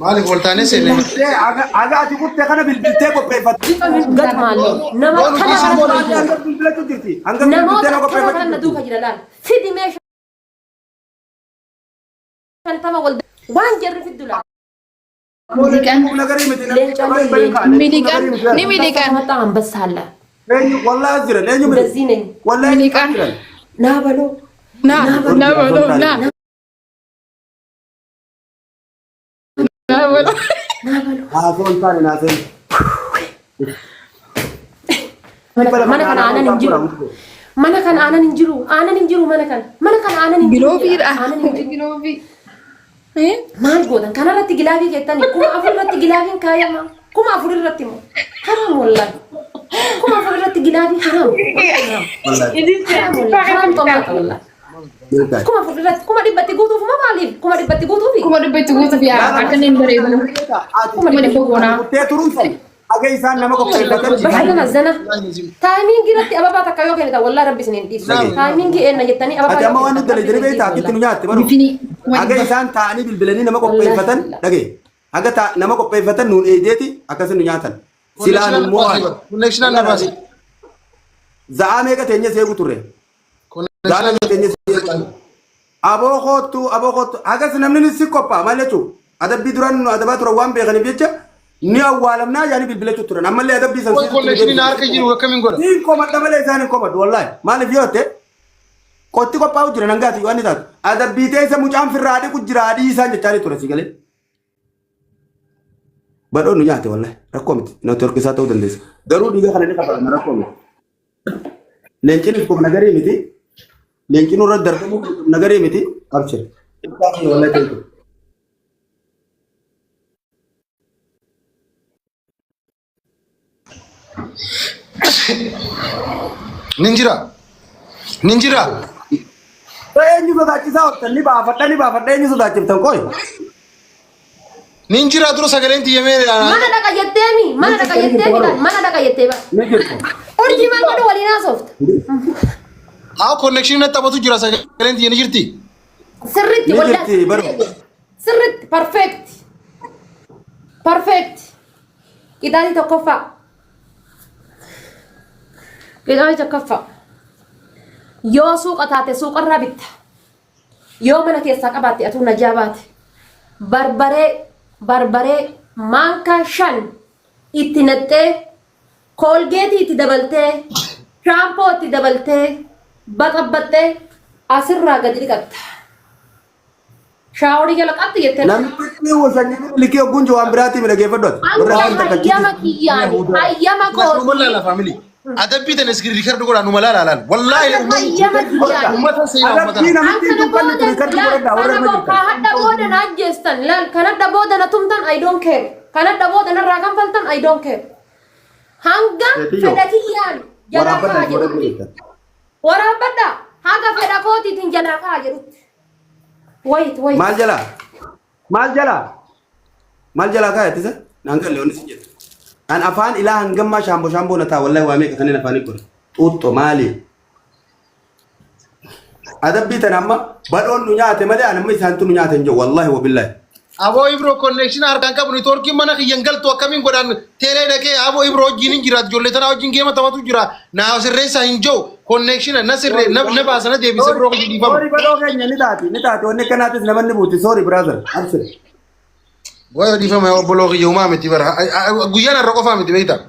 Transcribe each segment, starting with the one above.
Maaliif wal taanee seenne? Kuttee aga ati kuttee kana bilbiltee qopheeffatte. Bifa hin gatmaallee. Nama Waan kana hojii kana goone kana jira. Hanga bilbilachuu jirti. Hanga bilbiltee Namoota na akkana qopheeffachuu kana na jirti. duuka jira laal. Fidi mee 50 wal waan jarri fiddu laal. Miliqan. Nagarii miti Leencaan leenca. Miliqan. Ni miliqan. መጣ አንበሳ አለ Eenyu wallahi as jiran eenyu miti. እንደዚህ ነኝ Wallahi as Miliqan. jiran. ና በሎ Na. Na baloo. Na. Na baloo. ና በሎ Haasoo hin taane naaseen. mana kana aanan hin jiru mana kana aanan hin jiru aanan hin jiru mana kana mana kana aanan hin jiru Giloobiidha. aanan hin jiru Giloobii. Eh? maal gootan kanarratti gilaafii keettani 4000 irratti gilaafiin kaayama 4000 irratti immoo haraam wallaahi 4000 irratti gilaafii haraam haraam wallaahi haraam xommaqa wallaahi 4000 irratti 100,000 guutuuf moo maaliif 100,000 guutuufi 100,000 guutuuf yaa akka inni hin bareedu. 100,000 goonaa. Kuttee turuun sana haga isaan nama qopheeffatan. bashannana zana taayimiingii irratti ababaa takka yoo kennitan wallaahi rabbi isin hin dhiisu taayimiingii eenna jettanii ababaa Ati yoo amma waan kennitan nuti rabbi dalagdee isin hin beektaa dhiisu akkitti nu wallaahi. nyaatte baruu. Bifinii. Kuma Haga dhibba. isaan taa'anii bilbilanii nama qopheeffatan dhagee. Haga nama qopheeffatan nuun eedeeti akkasin nu nyaatan. Silaan immoo waan. Connection na baase. Za'aa meeqa teenya seegu turre. Za'aa meeqa teenya seegu turre. Aboo koottu aboo koottu hagas namni ni si qophaa'a maal jechuun adabbii duraan nu adabaa turan waan beekaniif jecha ni awwaalamnaa yaani bilbilachuu turan ammallee adabbii san Koi connection na harka jiru akkamiin godha? Niin komadha malee isaan hin komadhu wallaahi maaliif yoo ta'e qotti qophaa'u jira nangaati waan ni taatu adabbii teessa mucaan firraa dhiqu jira adii isaan jechaa ture si galee. Badhoon nu nyaate wallaahi rakkoo miti neetworkii isaa ta'uu dandeessa garuu dhiiga kana ni kafalama rakkoo miti. Leenciin kun nagarii miti leenciin irra darbamu nagarii miti abshir. Ibsaa kiyya wallaahi ta'e. Nin jira. Nin jira. Eenyu sodaachisaa ooltan ni baafadha ni baafadha eenyu sodaachiftan qoy. Nin jira dura sagaleen tiyyamee. Mana dhaqa jetteemi mana dhaqa jetteemi kan mana dhaqa jettee bara. Ni jirtu. Urjii maal godhu waliin haasofta. Haa connection na taphatu jira sagaleen tiyya ni jirti. Sirritti Ni wallaahi jirti baru. sirritti perfect perfect qixaatii tokkoffaa qixaatii tokkoffaa yoo suuqa taate suuqarraa bitta yoo mana keessaa qabaatte atuu najaa baate barbaree barbaree maankaa 5 itti naqxee koolgeetii itti dabaltee shaampoo itti dabaltee baxabbaxxee asirraa gadi dhiqatta. Shaaworii jala qabdi jettee Namtichi sanyii likii ogguun jiru waan biraatii midhageeffadhu ati. Warra hanga afaan takka hayyama kiyyaani hayyama Numa kootii laala family. Adabbii tana iskiriin rikardu godhaa numa laala laala. Wallaahi hayyama kiyyaani. uummata seenaa uummata. Adabbii namitti Kan hin kana dubbanne booda rikardu laal godhadhaa warra kana irra boo jirtan. ka hadha booda na ajjeestan laal kan hadha booda na tumtan I don't care kan hadha booda narraa kanfaltan I don't care hanga Seetiyyo. fedha kiyyaan jalaa Waraabbadhaa ka'a warra irra jedhutti jirtan. waraabbadha haga fedha kootiitiin jalaa ka'a jedhutti wait wait Maal jalaa? Maal jalaa? Maal jalaa kaaya tisa? Naan galle wanni sin jedhu. An afaan ilaa hangammaa shaamboo shaamboo na taa wallahi waa meeqa kanneen afaanii godhe. Xuuxxo maali? Adabbii tana amma badhoon nu nyaate malee an amma isaantu nu nyaate hin jiru wallahi wabillahi. Aboo Ibro connection harkaan qabu networkiin mana kiyyan galtu akkamiin godhaan teelee dhaqee Aboo Ibro wajjin hin jira ijoollee tanaa wajjin geema taphatu jira naa sirreessaa hin jiru connection na sirree na na baasa na deebise Ibro kiyya dhiifama. Sorry badhoo keenya ni taati ni taati wanni akkanaatis namanni buuti sorry brother abshir. Gosa dhiifama yaa obboloo kiyya uumaa miti bara guyyaan har'a qofaa miti beektaa.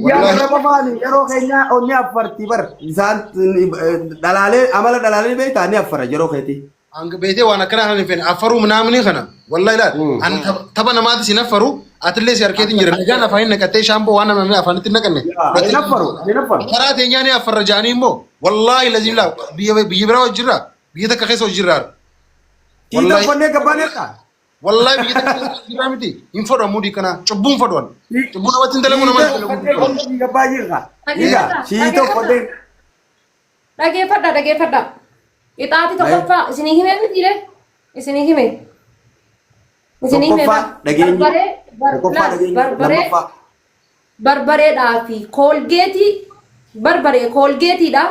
Guyyaan har'a qofaani yeroo keenya onni affarti bar isaan dhalaalee amala dhalaalee beektaa ni affara yeroo keetii. Hanga beetee waan akkanaa kana hin feene affaruu minaamini kana wallahi laal an tapha namaatis hin affaru atillee si harkeetiin jira nagaan afaan hin naqattee shaamboo waan namni afaanitti hin naqanne Hin affaru hin affaru. karaa teenyaa ni affarra jaanii immoo wallahi laziim laa biyya biyya biraa hojirraa biyya takka keessa hojirraa Shiita uffannee gabbaaneerra. wallahi biyya takka keessa hojirraa miti hin fodhamu mudii kana cubbuun fodhan cubbuu namatti hin dalagu namatti hin dalagu Uffannee gabbaa jirra. Dhiiga shiita uffannee. Dhageeffadha dhageeffadha. Qixaati tokkoffaa isinii hime mitiire isinii hime. Isinii hime Tokkoffaa dhageenyi. barbaree Tokkoffaa dhageenyi. barbaree Lammaffaa. barbareedhaa fi koolgeetii barbaree koolgeetiidha.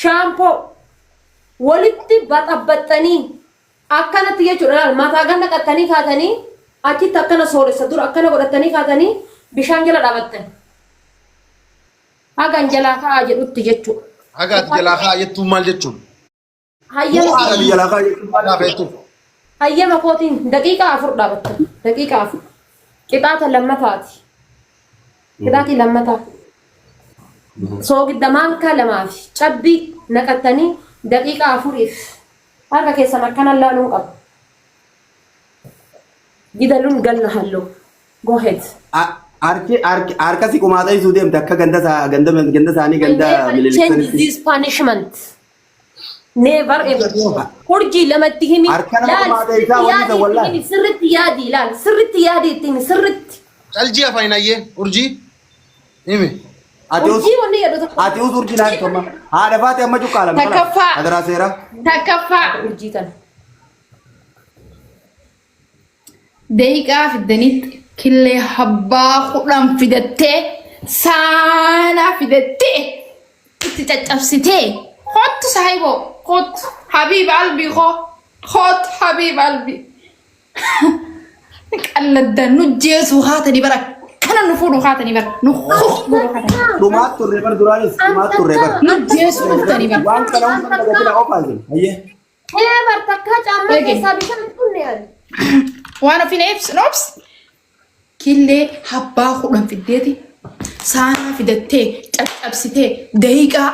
Shaampoo walitti baxabbaxxanii Akkanatti jechuudha laal mataa gad naqattanii kaatanii achitti akkana sooressa dura akkana godhattanii kaatanii bishaan jala dhaabattan. Hagan jalaa ka'aa jedhutti jechuudha. Haga ati jalaa ka'aa jettuun maal jechuun? Hayyama Haga biyya lafaa jechuun maal Jalaa jechuudha? jettuun. Hayyama kootiin daqiiqaa 4 dhaabattan. Daqiiqaa 4. Qixaata lammataati. Qixaatii lammataa. Soogidda maankaa 2 fi cabbii naqattanii daqiiqaa 4f harka keessan akkana laaluun qabu. Gidaluun ganna halluu. Go ahead. Harki harki harka si qumaata isuu deemte akka ganda isaa ganda ganda isaanii I ganda never change mililikisanitti. this punishment. Never ever. Urjii lamatti himi. Harka nama Laal qumaata sirritti isaa wanni yaadii isa itti wallaahi. himi. Sirritti yaadii laal. Sirritti yaadii itti himi. Sirritti. Caljii afaan ayyee urjii himi. Ati us Urjii wanni jedhu tokko. ati us urjii naan tomma. Haadha faate amma cuqqaalame. Takkaffaa. Adaraa seera. Takkaffaa. Urjii tana. Daqiiqaa fiddanitti killee habbaa 10 fidattee saanaa fidattee itti caccabsitee kottu saahiboo kottu habiib albii koo kottu habiib albii qalladdan nu jeesuu haatanii bara kana nu fuudhu haatanii bara nu godhu haatanii Dhumaat turre bar duraanis dhumaat turre bar. nu jeesuu dhuftanii bara. Waan kana hunda dagatina qofaa isin. Hayyee. Never takkaa caammaa Eege. keessaa bishaan hin dhunne ani. Waan ofiin ibsu obs. Killee habbaa 10 fiddeeti saanaa fidattee caccabsitee daqiiqaa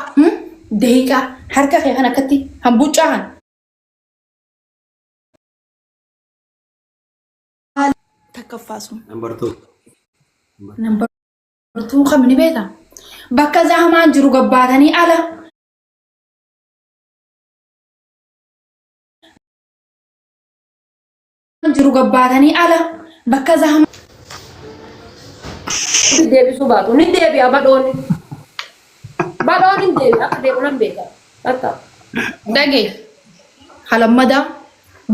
daqiiqaa harka kee kan akkatti hambuccaa kan. Takkaffaa sun. Number two. Number two kam ni beektaa? Bakka zaamaan jiru gabbaatanii ala. Jiru gabbaatanii ala bakka zaamaan. Deebisuu baatu. Ni deebi'a badhoonni. Badhoon hin deebi'a. Akka deebi'u nan beeka. Bakka. Dhagee halammadaa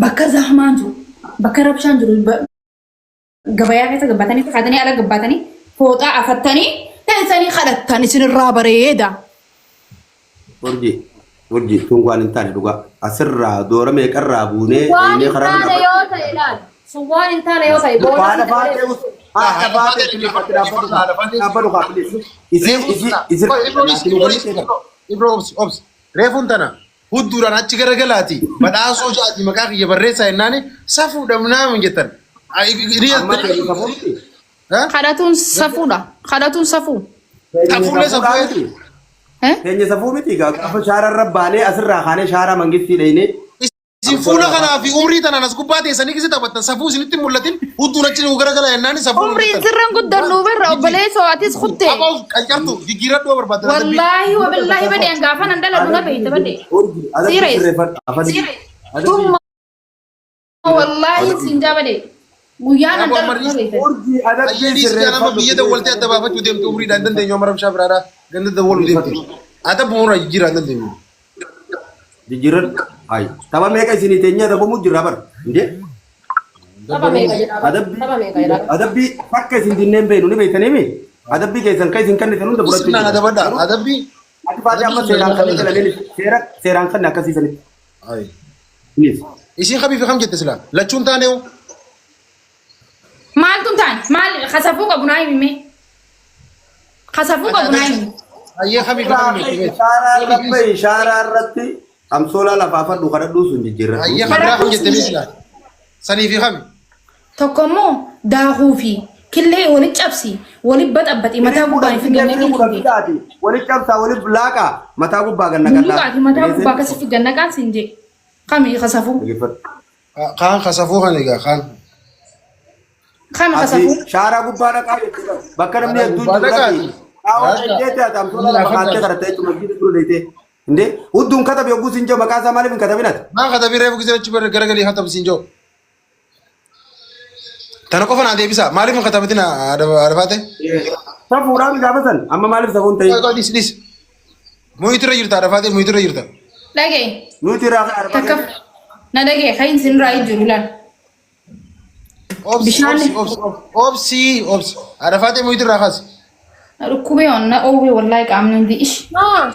bakka zaamaan jiru bakka rabshaan jiru gabayaa keessa gabbaatanii kaatanii ala gabbaatanii fooxaa afattanii teessanii kadhattan isinirraa bareeda. Urjii. Urjii tun waan hin taane dhugaa. Asirraa doora meeqarraa buunee Waan dhaynee hin karaa taane yoo ta'e ilaali. Sun waan hin taane yoo ta'e booda Haadha si faatee dabalee. us haadha faatee please ati dhaabbadhu kaa dhaabbadhu kaa please. Isii isii isii Ibro obsi obsi. Reefuun tana hudduudhaan achi garagalaati badhaasoo ja'aati maqaa kiyya barreessaa jennaani safuudha minaamin jettan. Amma keenya safuu miti. Kadhatuun safuudha. Kadhatuun safuu. Keenya Safuulee safuudhaa safuu. miti. Eh? Keenya safuu miti gaafa shaara irra baanee asirraa kaanee shaara mangistii dhaynee Isin fuula kanaa fi umrii tanaan as gubbaa teessanii kisi taphattan safuu isinitti hin mul'atin hudduun achi nu garagala jennaani safuu Umriin sirran guddannu birra obboleessoo atis kutte. Aboo qancartu jijjiiradhu barbaaddan. Wallaahi wabillaahi badee gaafa nan dhaladhu na beeyta badee. Urjii adabbii Serious. sirreeffadhu afaan adabbii Tumma wallaahi siin jaa badee. Guyyaa nan Aboo dhaladhu na ammarri- beeyta. Urjii adabbii Ayyee dhiisi nama sirreeffadhu. biyya dawwaltee adda baafachuu deemte umriidhaan dandeenyu amma rabshaa biraadhaa ganda dawwaluu deemte. Ata bu'uura jijjiirraa hin dandeenyu. Jijjiirradhu. Ayi. Tapha meeqa isinii teenyee adabamu jirra bara. Indee? Tapha meeqa jedhaa? Adabbii Tapha meeqa jedhaa? adabbii akka isin dinneen beeknu ni beektanii mi? Adabbii keessan kan isin kennitan hunda fudhachuu Sirnaan jirra. adabadha. Adabbii. Ati faatee amma seeraan kan galaneen seera seeraan kan akkasiisanitti. Ayi. Please. Isiin kamii fi kam jette silaa? Lachuun taane hoo? Maaltu hin taane? Maal kasafuu qabu naa himi mee? Kasafuu qabu naa himi. Ayyee kamii fi kam jette? Shaaraa irratti shaaraa irratti amsoolaa lafaa fadhu kadhadhuu sun jijjiirradhu. Ayyee kam biraa kam jette mee silaa? Sanii fi kami? Tokko immoo daakuu fi killee walitti cabsi walitti baxabbaxi mataa gubbaan fi gannaqii Fidaati. Walitti cabsaa walitti laaqaa mataa gubbaa ganna gadhaa. Bulluqaati mataa gubbaa akkasii fi gannaqaan siin jee. Kami kasafuu? Kaan kasafuu kan egaa kaan. Kami kasafuu? Shaaraa gubbaa dhaqaa jechuudha. Bakka namni Shaaraa hedduun gubbaa jiru dhaqaati. dhaqi. Qaawwa dandeetee ati amsoolaa lafa kaattee kadhattee jechuudha masjiida dura deetee. Indee hudduun katabi yogguu siin jiru maqaa isaa maaliif hin katabin ati? Maa katabii reefu gisee achi garagalii katabi siin jiru. Tana qofa naa deebisa. Maaliif hin katabatin adafaate? Safuudhaan gaafa san amma maaliif safuun ta'e? Dhis dhis. Muyitirra jirta adafaate muyitirra jirta. Dhagee. Nuti irraa Takka na dhagee kan isin irraa jiru laal. Obsi Bishaan- obsi obsi obsi obsi. Adafaate muyitirraa kaasi. Na dhukkubee onna oowwee wallaahi qaamni hundi ishi. Maa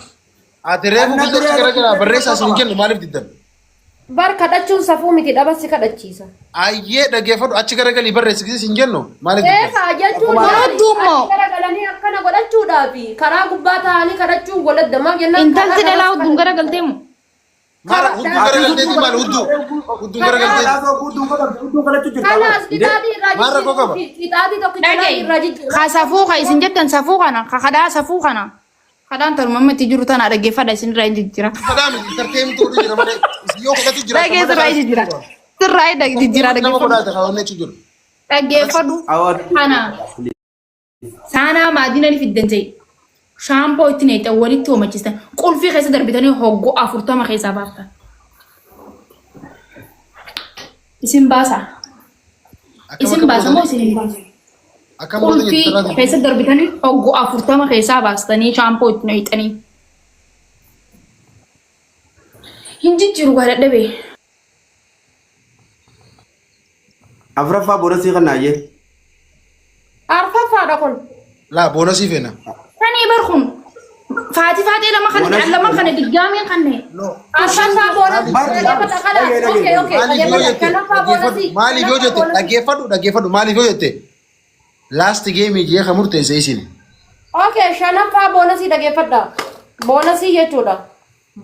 Ati reefu gisee achi garagalaa barreessaa isin hin kennu maaliif diddan? Bar kadhachuun safuu miti dhaba si kadhachiisa. Ayyee dhaggeeffadhu achi garagalii barreessi gisee hin jennu maaliif dubbatta? Eegaa jechuun Akkuma- Hudduu immoo. achi garagalanii akkana godhachuudhaafi karaa gubbaa taa'anii kadhachuun godhadda maaf jennaan Intalti karaa dhalaa dhabas hudduun garagaltee moo? Maal hudduu garagalteeti maal hudduu hudduu garagalteeti. Kalaasoo hudduu godhamte hudduu kadhachuu jirta. Kalaas qixaatii irraa Maal rakkoo qaba? jijjiiruufi qixaatii tokkicha Dhaga'i. irraa jijjiiru. Ka safuu ka isin jettan safuu kana ka kadhaa safuu kana. Kadhaan tanuma amma itti jiru tana dhaggeeffadha isin irraa hin jijjiira. Kadhaa miti tarteemtu godhu jira malee yoo kadhatu jira. Dhagee sirraa hin jijjiira. Sirraa hin jijjiira Nama dhaggeeffadhu. godhaate kaawwannee jiru. Dhaggeeffadhu. Kana saanaa maadina ni fiddan ta'e. Shaampoo itti neexan walitti hoomachistan. Qulfii keessa darbitanii hoggoo 40 keessaa baaftan. Isin baasa. Isin baasa moo isin hin baasu? Akkam goota Qulfii jettu keessa darbitanii hoggoo 40 keessaa baastanii shaampoo itti neexanii. Hin jijjiiru gaa dadhabee. Afuraffaa boonasii kan naayyee. Arfaffaadha kun. Laa boonasii feena. Sanii bar kun faati faatee lama kana Boonasii lama kana diggaamee kanne. No. Arfaffaa boonasii. Bar- Dhaggeeffadha kalaas. Dhagee, dhagee, Okay okay. Maaliif yoo Dhaggeeffadha. jette Shanaffaa boonasii. maaliif yoo jette dhaggeeffadhu dhaggeeffadhu maaliif yoo jette last game jee ka murteesse isin. Okay shanaffaa boonasii dhaggeeffadha. Boonasii jechuudha.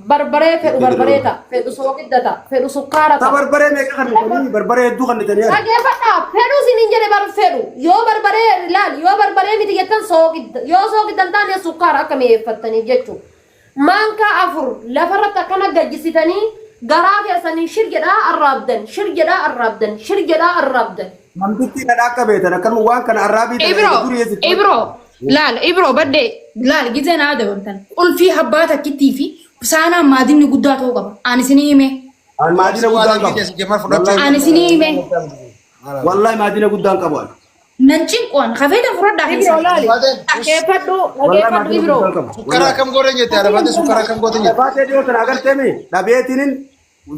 Barbaree fedhu barbaree ta'a. Fedhu soogidda ta'a. Fedhu sukkaara Ta ta'a. barbaree meeqa kan bitanii barbaree hedduu kan bitanii. Dhaggeeffadha. Fedhu isiniin jedhe bar fedhu. Yoo barbaree ilaali yoo barbaree miti jettan soogidda. Yoo soogidda hin taane sukkaara akka mi'eeffattaniif jechuudha. Maankaa afur lafarratti akkana gajjisitanii garaa keessanii shir jedhaa arraabdan. Shir jedhaa arraabdan. Shir jedhaa arraabdan. Namtichi dhadhaa akka beetan akkanuma waan kana arraabii ta'e Ibro durii eessitti. Ibro laal Ibro badde laal gizee naa dabamtan qulfii habbaa takkittii fi saanaa maadinni guddaa ta'uu qaba. Ani isinii hime. An maadina guddaan qabu. Ani isinii hime. Wallahi maadina guddaan qabu ani. Nan cinquwan kafeetan fudhadhaa Ibro keessa. laali. Dhaggeeffadhu Wallahi dhaggeeffadhu maadina Ibro. guddaan qabu. Sukkaara akkam gootan jette arabaate sukkaara akkam gootan jette. Baatee dhiyoo kana agartee mi dhabeetinin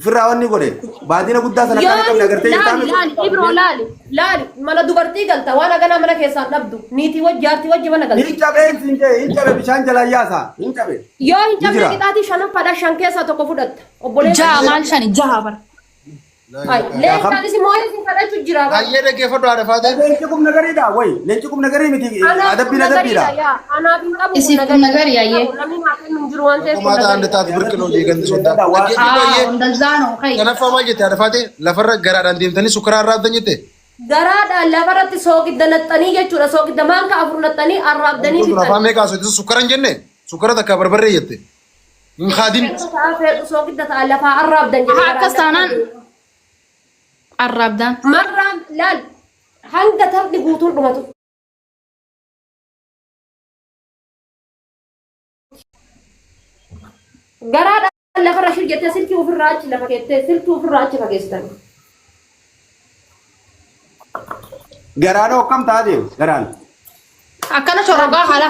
firraa wanni godhe baadina guddaa sana Yoo kan qabne agartee laali laali Ibro laali laali mana dubartii galta waan haganaa mana keessaan dhabdu niitii wajji jaartii wajji mana galta. Hin cabee hin jee hin cabe bishaan jalaan yaasa hin cabe. Yoo hin cabne Jira. qixaatii shanaffaadha shan keessaa tokko fudhatta. Obboleessa. Jaha maal shani jaha bara. Ay, leencaanis immoo isin kadhachuu jira. bara. Ayyee dhaggeeffadhu haadha faatee. Leenci qubna gariidha wayi leenci qubna garii miti Anaaf adabbiin qubna adabbiidha. gariidha yaa. Anaaf hin qabu Isiif qubna garii ayyee. Namni naa kennu hin jiru waan ta'eef Qomaa qubna ta'an garii. taate birqinoo jeeganti sodaa. Dhaggeeffadhu Aa ayyee. ondalzaanoo kai. Shanaffaa maal jette haadha faatee lafarra garaadhaan deemtanii sukkaara arraabdan jette. Garaadhaan lafarratti soogidda naxxanii jechuudha. Soogidda maanka afur naxxanii arraabdanii Kun afaan fixan. meeqa haasofte sukkara hin jenne sukkara takka barbarree jette. Hin kaadin. Fedhu ta'a fedhu soogidda ta'a lafaa arraabdan jedhe. Haa akkas taanaan arraabdaan. Marraan laal hanga taphni guutuun dhumatu. Garaadhaan lafarra shir jettee silkii ofirraa achi lafa keettee silkii ofirraa achi fageessitan. Garaan hokkam ta'a deemu garaan. Akkana shorroqaa haala.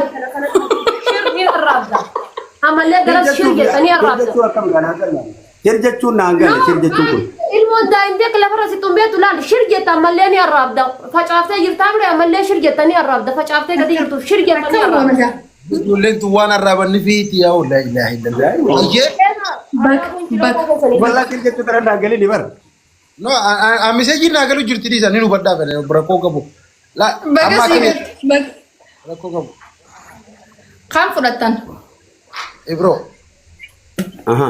Shir ni arraabda. Ammallee garas shir jettanii arraabda. Shir jechuun akkam galaan galaan. Shir jechuun naan galle shir jechuun kun. Ilmoon daa'imtee akka lafarra sitti hin beektu laal shir jetta ammallee ni arraabda. Facaaftee jirtaa bire ammallee shir jettanii arraabda. Facaaftee gadi jirtu shir jettanii arraabda. Ijoolleen tun waan arraabanni fiiti yaa laa ilaaha illallah. Ayyee. Bak bak. Wallah shir jechuun tana naan galee ni bara. No, miseejiin naa galu jirti dhiisa ni hubadhaa fedhe rakkoo qabu. La Baga amma sii akkami bak. rakkoo qabu. Kan fudhattan. Ibro Aha.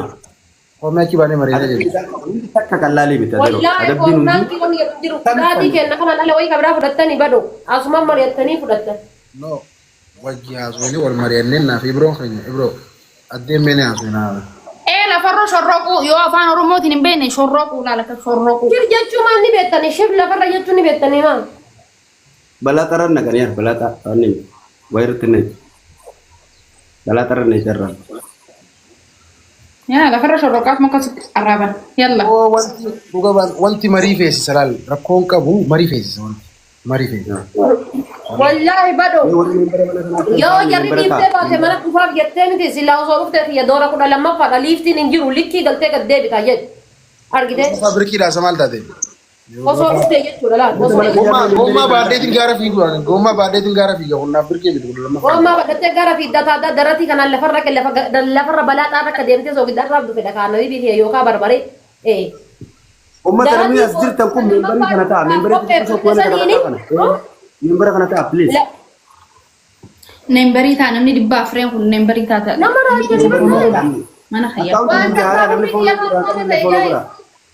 koomee achi baanee mari'annee jirra. Hundi takka qallaalee miti adeero. Wallaahi Adabbiin koomnaan hundi. kiiloon jedhu jiru. Dhugaatii kenna kanaan ala wayii kabiraa fudhattanii badu. Asumaan mari'attanii fudhattan. No, wajji haasofnee wal mari'annee naaf Ibroon keenya Ibro addeen meene haasofnaa. Ee lafarra shorroquu yoo afaan oromootiin hin beekne shorroquu laala akka shorroquu. Shir jechuu maal ni beektanii? Shir lafarra jechuu ni beektanii maal? Balaa xaran naqanii har balaa xaran wayirratti naqi. Balaa xaran naqi irraa. Yaa lafarra shorroqaaf akkasitti arraaban. Yalla. Oo wanti dhuga wanti marii feesisa laal rakkoon qabu marii feesisa wanti marii feesisa. Wallaahi badu. Yoo jarri dhiiftee baate mana dhufaaf jettee miti silaa osoo dhuftee xiyya doora 12ffaadha liiftiin hin jiru likkii galtee gad deebita jedhu. Argitee? Faabirikiidhaa isa maal taate? Osoo dhuftee jechuudha laal. Osoo Gommaa gommaa baadheetiin gaara fiigu ani gommaa baadheetiin gaara fiiga humnaaf birkee miti 12ffaa. Gommaa badhattee gara fiidda taata daratii kanaan lafarra lafarra balaa xaarra akka deemtee soogidda arraabdu fedha kaana bibiitii yookaan barbaree. Ee. Uummata namni as jirtan kun membarii kana ta'a. Membarii xixiqqoo kana kana. Membara kana ta'a please. Nembarii ta'a namni dhibba afreen kun nembarii ta'a. Nama raajjanii barbaada. Mana hayyaa. Akkaawuntiin hundi haaraa namni fooloo godhaa namni fooloo godhaa.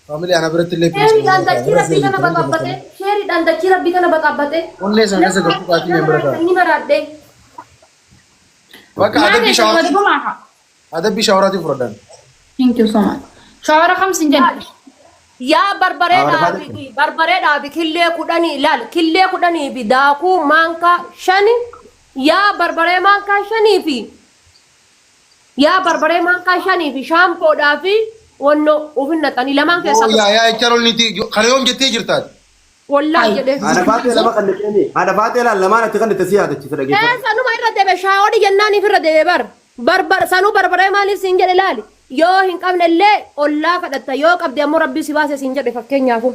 Faamilii ana biratti illee please. Sheeriidhaan dachii rabbii kana baxaabbate. Sheeriidhaan dachii rabbii kana baxaabbate. Onnee sana keessa galchuu qaatii membara ta'a. Ni maraadhe. Bakka adabbii shaaworaa adabbii shaaworaatiin fudhadhaan. Thank you so much. Shawara kam sin jenna? Yaa barbaree dhaabi barbaree dhaabi killee kudhanii ilaal killee kudhanii fi daakuu maankaa shani yaa barbaree maankaa shanii fi yaa barbaree maankaa shanii fi shaampoodhaa fi wannoo ufin naqanii lamaan keessaa Yaa yaa jechaan ol niti kana yoom jettee jirtaati? Wallaahi jedhee. Haadha faatee lama kan dhaqeeni. Haadha faatee laal lamaan ati kan itti si yaadachiisa dhageeffadhu. Ee sanuma irra deebe shaawori jennaan if irra deebe bar. Barbar sanuu barbaree maaliif siin jedhe laali. Yoo hin qabne illee ollaa kadhatta yoo qabde ammoo rabbii si baase siin jedhe fakkeenyaafu.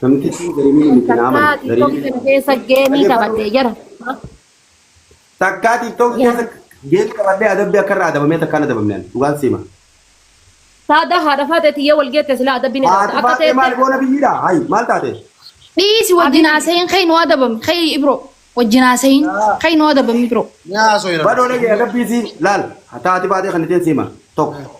Namtichi garimii miti na amana. Takkaa TikTok Garimii. kana keessa geemii taphadhee jira. Takkaa TikTok keessa geemii taphadhee adabbii akka irraa adabamee takkaan adabamne ani. Dhugaan siima. Saada haadha faatee tiyyee wal geette silaa adabbiin hin Haati dhabda. Akka faatee maal teette goona biyyiidha? Hayi maal taate? Dhiisi wajjin haasa'iin kai nu adabami kai ibro wajjin haasa'iin kai nu adabami ibro. Ni haasoo hin Badoo dhagee adabbii si laal. Taati faatee kan ittiin siima. Tokko.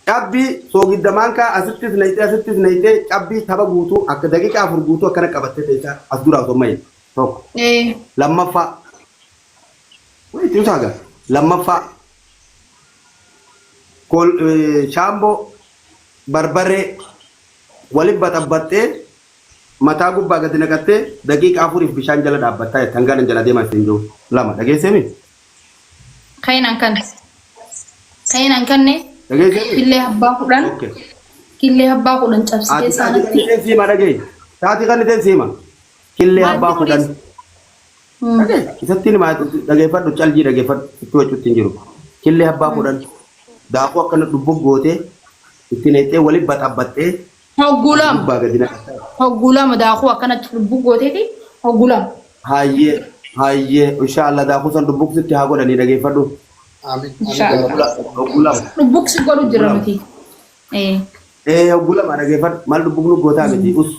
Cabbii soogidda maankaa asittis nayxee asittis nayxee cabbii tapha guutuu akka daqiiqaa afur guutuu akkana qabattee teessaa as duraa osoo mayin. Tokko. Ee. Lammaffaa. Wait, usaaga. Lammaffaa. Kol shaamboo barbarree waliin baxabbaxxee mataa gubbaa gadi naqattee daqiiqaa afuriif bishaan jala dhaabbattaa jette hangaan jala deemaa isin jiru. Lama dhageessee Kayin an kanne. Kayin an kanne. Dhageessee Killee abbaa kudhan. Okay. Killee abbaa kudhan cabsitee Ati taati kan saanatti. ittiin siima dhagee. Taati kan ittiin siima. Killee abbaa kudhan. Dhagee. Isatti himaa dhageeffadhu caljii dhageeffadhu itti wacuutti hin jiru. Killee abbaa kudhan. Daakuu akkana dhubbu gootee itti naqxee waliin baxabbaxxee Hogguu lama. gubbaa gadi naqatta. Hogguu lama daakuu akkanatti lubbuu gooteeti hogguu lama. Hayyee hayyee inshaallah daakuu san dhubbuksitti haa godhanii dhageeffadhu. Amiin. Inshaallah. Hogguu lama. Dhubbuksi godhu jira miti. Ee. Ee hogguu lama dhageeffadhu maal dhubbuknu gootaa miti us.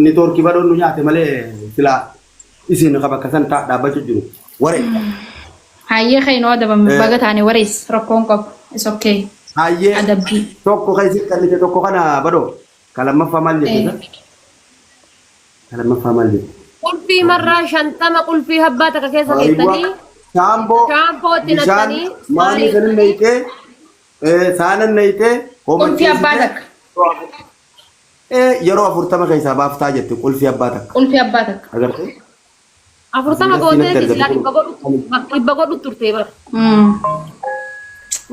Niitoorkii badhoon nu nyaate malee silaa isin ka bakka san taa dhaabbachuu jiru. Waree. Hayyee kan adabame baga taane warees rakkoon qabu. It's okay. Hayyee. Adabbii. Tokko kan isin kennite tokko kana badhoo. Ka lammaffaa maal jette? Ka lammaffaa maal jette? Qulfii marraa shantama qulfii habbaa takka keessa keessanii Shaamboo. Shaampoo itti bishaan naqxanii, maanii sanin naqxee saanan naqxee Qulfii abbaa takka. Yeroo afurtama keessaa baaftaa jette qulfii abbaa takka. Qulfii abbaa takka. Agartee? Afurtama gooteeti silaa dhibba godhu turte bara.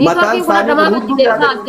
Mataan Niitoorkiin kun isaanii adda kun maaf hudduu deebisaa as